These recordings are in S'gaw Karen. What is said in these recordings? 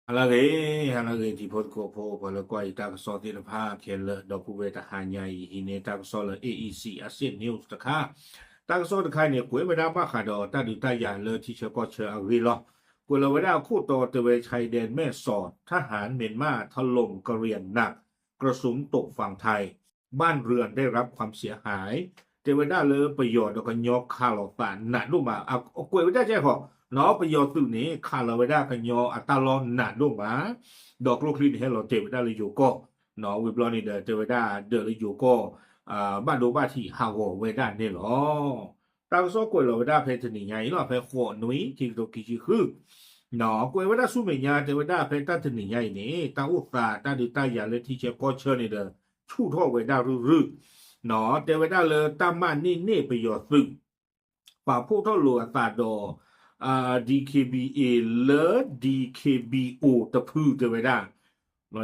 ဟါလၢအဂ့ၤ, ဟါလၢအဂ့ၤ တံၤဖိသကိးဖိ ပှၤလၢကွၢ်ယတၢ်ကစီၣ်သ့ၣ်တဖၣ်ခဲလၢာ် ဒီပုၢ်ဝဲၢ်တဟါညါအံၤ ဟံးန့ၢ်တၢ်ကစီၣ်လၢ A E C Asian News တခါ, တၢ်ကစီၣ်တခါအံၤန့ၣ် ကွဲးဝဲဒၣ်ဘၣ်ဃးဒီးတၢ်ဒုးတၢ်ယၤလၢထံဆၢကီၢ်ဆၢအဂ့ၢ်လီၤ. ကွဲးလီၤဝဲဒၢ်အခိၣ်တီတဲဝဲ ชายแดนแม่สอด ทหารเมียนมาถล่มกะเหรี่ยงหนัก กระสุนตกฝั่งไทย บ้านเรือนได้รับความเสียหาย တဲဝဲဒၣ်လၢပယီၤဒီးကညီခးလိာ်သးနးဒိၣ်မး, ကွဲးဝဲဒၣ်ကဲဃီ, ပယီၤသုးန့ၣ် ခးလီၤဝဲဒၣ်ကညီအတၢ်လီၢ်နးဒိၣ်မး, ဒီးကျိချံန့ၣ်ဟဲလီၤတဲာ်ဝဲဒၣ်လၢယိၤကီၢ်, ဝံၤဘျီန့ၣ်ဒီး တဲဝဲဒၣ်ဒၢးလၢယိၤကီၢ် ဘၣ်ဒိဘၣ်ထံးဟးဂီၤဝဲဒၣ်န့ၣ်လီၤ. တၢ်ကစီၣ်ကွဲးလီၤဝဲဒၣ်ဖဲတနံၤညါအံၤလီၤ, ဖဲဃိးနွံ ခံကထိခံဆံဃု ကွဲးဝဲဒၣ်ဆူမဲာ်ညါ တဲဝဲဒၣ်ဖဲတၢ်တနံၤညါအံၤန့ၣ် တၢ်အိၣ်သးတၢ်ဒုးတၢ်ယၤလၢထံဆၢကီၢ်ဆၢန့ၣ်ဒီး ဆူၣ်ထီၣ်ဝဲဒၣ်ရုၢ်ရုၢ်, တဲဝဲဒၣ်လၢတၢ်မၤန့ၢ်န့ၢ်ပယီၤသုး ပာ်ဖှိၣ်ထီၣ်လိာ်အသးဒီး D K B A လၢ D K B O တဖုတဲဝဲဒၣ်,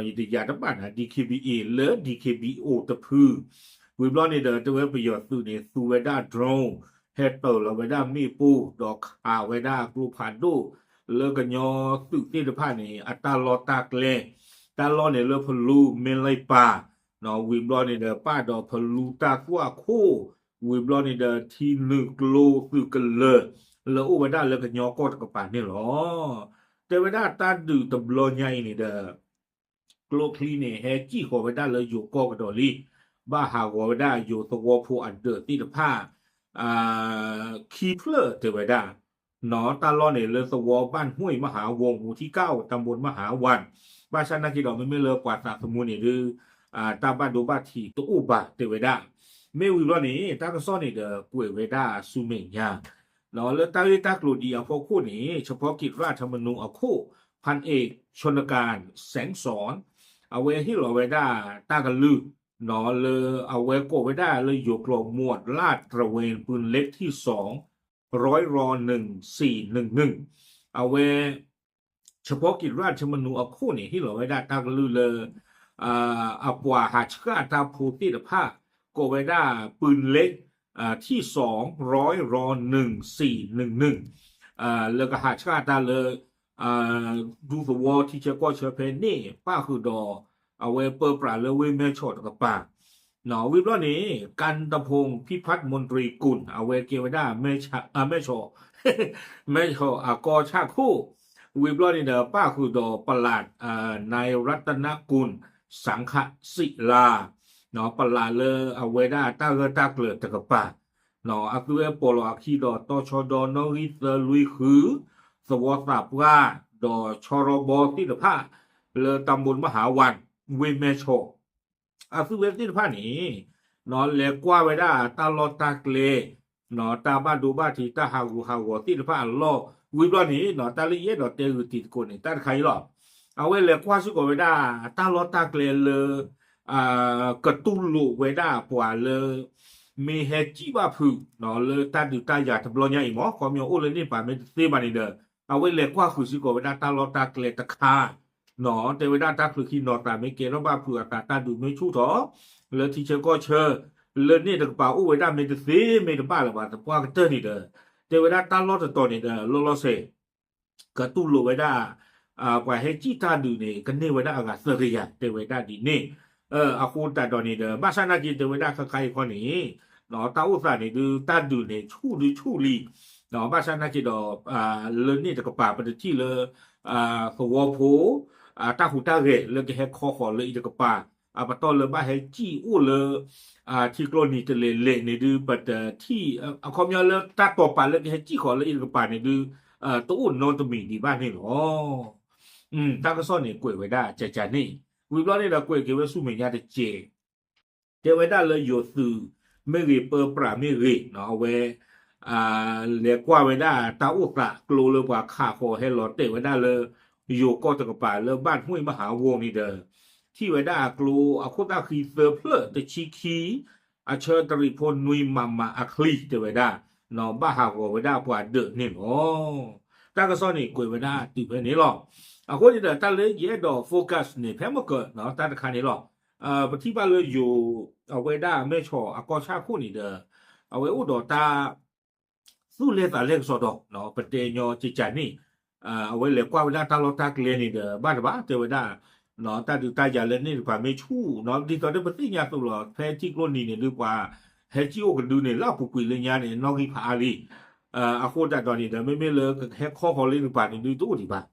ယတယၤတဘၣ်နၤ D K B A လၢ D K B O တဖု, ဝံၤဘျီန့ၣ်ဒီး တဲဝဲပယီၤသုးန့ၣ် သူဝဲဒၣ် drone ဟဲတၢၤလီၤဝဲဒၣ်မ့ၣ်ပိၢ် ဒီးခးဝဲဒၣ်ကျိဖးဒိၣ် လၢကညီသုးသ့ၣ်တဖၣ်န့ၣ် အတၢ်လီၢ်တၢ်ကျဲ, တၢ်လီၢ်န့ၣ်လၢဖလူ မ့ၢ်လၢပၢ်, ဝံၤဘျီန့ၣ်ဒီး ပၣ်ဒီးဖလူတၢ်သွၣ်ခိၣ်, ဝံၤဘျီန့ၣ်ဒီး ထံနုာ်ကျိသုးကလၢၤ လၢအိၣ်ဝဲဒၣ်လၢကညီကီၢ်တကပၤန့ၣ်လီၤ. တဲဝဲဒၣ်တၢ်ဒုးတဘျီညါအံၤန့ၣ်ဒီး ကျိချံန့ၣ် ဟဲစံၣ်ဃီၤဝဲဒၣ်လၢယိၤကီၢ်ကဒီးလံ, ဘၣ်ဟးဂီၤဝဲဒၣ်ယိၤသဝီဖိအဒၢးသ့ၣ်တဖၣ် ခံဖျၢၣ်တဲဝဲဒၣ်, တၢ်လီၢ်န့ၣ်လၢသဝီ บ้านห้วยมหาวง หมู่ที่เก้า ตำบลมหาวัน ဘၣ်ဆၣ်နာ်က့ဒီး မ့မ့ၢ်လၢပှၤသးသမူန့ၣ်ဒုး တၢ်ဘၣ်ဒိဘၣ်ထံးတအိၣ်ဘၣ်တဲဝဲဒၣ်, မ့ၢ်ဝံၤဘျီန့ၣ် တၢ်ကစီၣ်န့ၣ်ဒီးကွဲးဝဲဒၣ်ဆူမဲာ်ညါ လၢတၢ်ဂ့ၢ်တၢ်ကျိၤဒ်အံၤအဖီခိၣ်န့ၣ် เฉพาะกิจราชธรรมนูญ အခိၣ် พันเอก ชนการ แสงสอน အဝဲဟ့ၣ်လီၤဝဲဒၣ်တၢ်ကလုၢ် လၢအဝဲကိးဝဲဒၣ်လၢယိၤကျိာ် หมวดลาดตระเวนปืนเล็กที่สอง ร้อยรอ หนึ่งสี่หนึ่งหนึ่ง အဝဲ เฉพาะกิจราชธรรมนูญ အခိၣ်န့ၣ် ဟ့ၣ်လီၤဝဲဒၣ်တၢ်ကလုၢ်လၢ အပှၤဟးဆှၣ်တၢ်ဖိသ့ၣ်တဖၣ် ကိးဝဲဒၣ် ปืนเล็ก ที่สอง ร้อยรอ หนึ่งสี่หนึ่งหนึ่ง လၢကဟးဆှၣ်တၢ်လၢ ဒူသဝီထံဆၢကီၢ်ဆၢဖဲန့ၣ် ပၣ်ဃုာ်ဒီး အဝဲပၢပြးလၢဝ့ၢ်မဲၢ်ဆီးတကပၤ ဝံၤဘျီန့ၣ် กันตะพงษ์ พิพัฒน์มนตรีกุล အဝဲကဲဝဲဒၣ် မဲၢ်ဆီး မဲၢ်ဆီးအကီၢ်ဆၣ်ခိၣ် ဝံၤဘျီန့ၣ်ဒီး ပၣ်ဃုာ်ဒီး ประหลัด นายรัตนกุล สังขศิลา ပလးလၢအဝဲဒၣ်တၢ်ဂၢၢ်တၢ်ကျၢၤတကပၤ အသုဝဲပိာ်လီၤအခံဒီး တီၤဆီဒီ နီၣ်ဂံၢ်သၢလွံၢ်ဃု သဝီသးပှၢ် ဒီးဆီရီဘီသ့ၣ်တဖၣ် လၢတၢ်ဘိမဟါဝၣ် ဝ့ၢ်မဲၢ်ဆီး အသုဝဲသ့ၣ်တဖၣ်န့ၣ် လဲၤကွၢ်ဝဲဒၣ်တၢ်လီၢ်တၢ်ကျဲ တၢ်ဘၣ်ဒိဘၣ်ထံး တၢ်ဟးဂူာ်ဟးဂီၤသ့ၣ်တဖၣ်အလီၢ် ဝံၤဘျီန့ၣ် တၢ်လၢယအဲၣ်ဒိးတဲဂုာ်တံၤသကိးန့ၣ် တၢ်တခါအံၤလီၤ. အဝဲလဲၤကွၢ်စ့ၢ်ကီးဝဲဒၣ် တၢ်လီၢ်တၢ်ကျဲလၢ ကတူၢ်လိာ်ဝဲဒၣ်ပှၤလၢ မ့ၢ်ဟဲစံၣ်ဘၣ်ဖုး လၢတၢ်ဒုးတၢ်ယၤတဘျီညါအံၤမ့ၢ် ခီပညီအိၣ်လၢန့ၣ်ပာ်မ့ၢ်တသ့ဘၣ်န့ၣ်ဒီး အဝဲလဲၤကွၢ်ဃုာ်စ့ၢ်ကီးဝဲဒၣ်တၢ်လီၢ်တၢ်ကျဲတခါ တဲဝဲဒၣ်တၢ်ချုးခံနီၤသးမ့ၢ်ကဲထီၣ်ဘၣ်ဖုးအသး တၢ်ဒုးမ့ၢ်ဆူၣ်ထီၣ် လၢထံဆၢကီၢ်ဆၢ လၢန့ၣ်တကပၤအိၣ်ဝဲဒၣ်မ့ၢ်တသ့မ့ၢ်တဘၣ်လၢၤဘၣ် သပှၢ်ကတၢၢ်န့ၣ်ဒီး တဲဝဲဒၣ်တၢ်လီၢ်တတီၤန့ၣ်ဒီး လီၤလီၤဆဲး ကတူၢ်လိာ်ဝဲဒၣ် ပှၤဟဲစံၣ်တၢ်ဒုးန့ၣ် ကန့ၢ်ဝဲဒၣ်အဂၤသၢကယၤ တဲဝဲဒၣ်ဒ်န့ၣ် အဃိသတးဒီးန့ၣ်ဒီး ဘၣ်ဆၣ်နာ်က့တဲဝဲဒၣ်ခဲခါအံၤခီန့ၣ် တၢ်အိၣ်သးန့ၣ်ဒုး တၢ်ဒုးန့ၣ် ဆူၣ်ဒုးဆူၣ်လံ ဘၣ်ဆၣ်နာ်က့ဒီး လၢန့ၣ်တကပၤ ပတထံၣ်လၢ သဝီဖိ တၢ်ဟူးတၢ်ဂဲၤလၢကဟဲခီဃီၤလၢအံၤတကပၤ အပတီၢ်လၢဘၣ်ဟဲစံၣ်အိၣ်လၢ ထံကျိနံၤတလဲၤလဲၤန့ၣ်ဒုး ပတထံၣ် အခီပညီလၢတၢ်တိာ်ပာ်လၢကဟဲစံၣ်ဃီၤလၢအံၤတကပၤန့ၣ်ဒုး တအိၣ်နီတမံၤဒံးဘၣ်န့ၣ်လီၤ. တၢ်ကစီၣ်န့ၣ်ကွဲးဝဲဒၣ်ကကန့ၣ် ဝံၤဘျီန့ၣ်ဒီးကွဲးက့ၤဝဲဆူမဲာ်ညါတကဲး တဲဝဲဒၣ်လၢယိၤသုးမ့ၢ်ဂ့ၤ ပၢပြးမ့ၢ်ဂ့ၤ အဝဲ လဲၤကွၢ်ဝဲဒၣ်တၢ်အိၣ်သးကျိလၢပှၤခးဃီၤဟဲလီၤတဲာ်ဝဲဒၣ်လၢ ယိၤကီၢ်တကပၤလၢ บ้านห้วยมหาวง န့ၣ်ဒီး ထံၣ်ဝဲဒၣ်အကျိအခိၣ်သၣ်ဃံသၢဖျၢၣ်တဆံခံ အဆၢတရံးဖိနွံမးမးအချံတဲဝဲဒၣ် ဘၣ်ဟးဂီၤဝဲဒၣ်ပှၤဒၢးန့ၣ်လီၤ. တၢ်ကစီၣ်န့ၣ်ကွဲးဝဲဒၣ်တုၤဖဲန့ၣ်လီၤ. အဃိန့ၣ်ဒီး တၢ်လၢယအဲၣ်ဒိး focus န့ၣ် ဖဲမကၢၤ တၢ်တခါန့ၣ်လီၤ. ပထံၣ်ဘၣ်လၢယိၤ အဝဲဒၣ်မဲၢ်ဆီးအကီၢ်ဆၣ်ခိၣ်န့ၣ်ဒီး အဝဲအိၣ်ဒီးတၢ် သူၣ်လဲသးလဲကစီဒီး ပတဲညီကကန့ၣ် အဝဲလဲၤကွၢ်ဝဲဒၣ်တၢ်လီၢ်တၢ်ကျဲန့ၣ်ဒီး ဘၣ်တဘၣ်တဲဝဲဒၣ် တၢ်ဒုးတၢ်ယၤလၢန့ၣ်တကပၤမ့ၢ်ဆူၣ်နီၤ ဒ်သိးဒီးပသ့ၣ်ညါသိးလီၤ ဖဲထံကျိနံၤန့ၣ်ဒုး ပှၤဟဲစံၣ်အိၣ်ကဒုန့ၣ် လၢအပူၤကွံာ်လၢညါန့ၣ် နီၣ်ဂံၢ်ဖးအါလံ အဃိသတးဒီးန့ၣ်ဒီး မ့မ့ၢ်လၢကဟဲခီဃီၤလၢန့ၣ်တကပၤန့ၣ်ဒုးတအိၣ်ဒံးဘၣ်.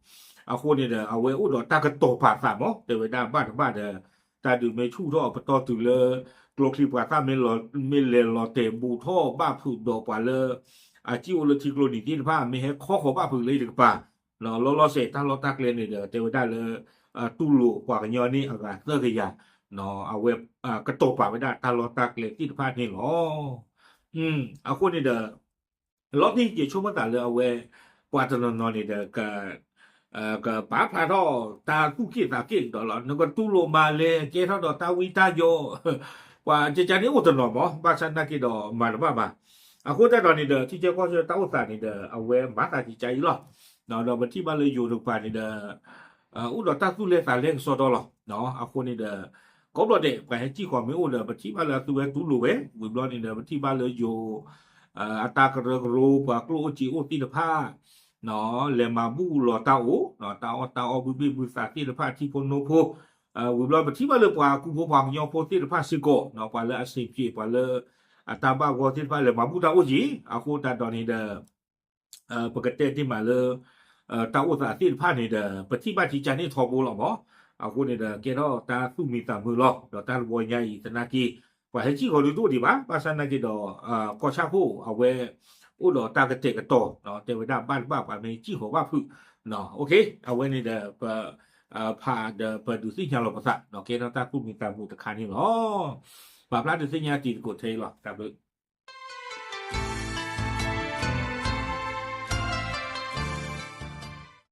အဃိန့ၣ်ဒီး အဝဲအိၣ်ဒီးတၢ်ကတီၤပာ်သးမး တဲဝဲဒၣ်ဘၣ်တဘၣ်ဒီး တၢ်ဒုးမ့ၢ်ဆူၣ်ထီၣ်ပတီၢ်တုၤလၢ ကျိချံပှၤသၣ်မ့ၢ်လဲၤလီၤတဲာ်ဘူးထီၣ်ဘၣ်ဖုးဒီးပှၤလၢ အစံၣ်အိၣ်လၢထံကျိနံၤသ့ၣ်တဖၣ် မ့ၢ်ဟဲခီဃီၤဘၣ်ဖုးလၢတကပၤ လီၤလီၤဆဲးတၢ်လီၢ်တၢ်ကျဲန့ၣ်ဒီး တဲဝဲဒၣ်လၢ တူၢ်လိာ်ပှၤကညီန့ၣ်အဂၤသၢကယၤ အဝဲ ကတီၤပာ်ဝဲဒၣ်တၢ်လီၢ်တၢ်ကျဲသ့ၣ်တဖၣ်န့ၣ်လီၤ. အဃိန့ၣ်ဒီး လီၤတံၢ်ယဆိကမိၣ်သးလၢအဝဲ ပှၤတနီၤနီၤန့ၣ်ဒီး ကပာ်ဖျါထီၣ်တၢ်သူၣ်က့ၣ်သးက့ၣ်ကဒီးလီၤ. နကတူၢ်လိာ်မၤလဲၤကဲထီၣ်ဒီးတၢ်ဝံတၢ်ယိး ပှၤကကန့ၣ်အိၣ်တနီၤမး ဘၣ်ဆၣ်နာ်က့ဒီးမၤတဘၣ်ဘၣ်. အဃိသတးဒီးန့ၣ်ဒီး ထံဆၢကီၢ်ဆၢတၢ်အိၣ်သးန့ၣ်ဒီး အဝဲမၤသးကကအံၤလီၤ. ဒီးပထံၣ်ဘၣ်လၢယိၤတကပၤန့ၣ်ဒီး အိၣ်ဒီးတၢ်သူၣ်လဲၤသးလဲၤကစီဒီလီၤ. အဃိန့ၣ်ဒီး ကိးဘျီဒဲး ပှၤဟဲစံၣ်ဃီၤမ့ၢ်အိၣ်ဒီး ပထံၣ်ဘၣ်လၢအသုဝဲတူၢ်လိာ်ဝဲ ဝံၤဘျီန့ၣ်ဒီး ပထံၣ်ဘၣ်လၢယိၤ အတၢ်ကရၢကရိ ပှၤကျိၣ်အိၣ်စ့အိၣ်သ့ၣ်တဖၣ် လဲၤမၤဘူၣ်လီၤတၢ်အိၣ် တၢ်အီၣ်တၢ်အီ ဘုဘ့ၣ်ဘုသးသ့ၣ်တဖၣ် ထံဖိနိဖိ ဝံၤဘျီပထံၣ်ဘၣ်လၢပှၤကူဖိပှၤကညီဖိသ့ၣ်တဖၣ်စ့ၢ်ကီး ပှၤလၢအဆံးပျ့ၤ ပှၤလၢအတၢ်ဘၣ်ဂီၢ်သ့ၣ်တဖၣ် လဲၤမၤဘူၣ်တၢ်အိၣ်က့ၤ အဃိသတးဒီးန့ၣ်ဒီး ပကတဲတ့ၢ်မးလၢ တၢ်အိၣ်သးသ့ၣ်တဖၣ်န့ၣ်ဒီး ပထံၣ်ဘၣ်ကကန့ၣ်ထီဘိလီၤမး. အဃိန့ၣ်ဒီး ကဲထီၣ်တၢ်သူၣ်မံသးမုာ်လီၤ. ဒီးတၢ်တဝီညါအံၤသနာ်က့ ပှၤဟဲစံၣ်ဃီၤဒုးတအိၣ်ဒံးဘၣ်. ဘၣ်ဆၣ်နာ်က့ဒီး ကီၢ်ဆၣ်ဖိအဝဲ အိၣ်ဒီးတၢ်ကတဲာ်ကတီၤ တဲဝဲဒၣ်ဘၣ်တဘၣ်ပှၤမ့ၢ်စံၣ်ဃီၤဘၣ်ဖုး အဝဲန့ၣ်ဒီး ပ ဖးဒီးပဒုးသ့ၣ်ညါလီၤပသး ကဲထီၣ်တၢ်သူၣ်မံသးမုာ်တခါန့ၣ်လီၤ. ပာ်ဖျါဒုးသ့ၣ်ညါတံၤသကိးထဲအံၤလီၤ. တၢ်ဘျုး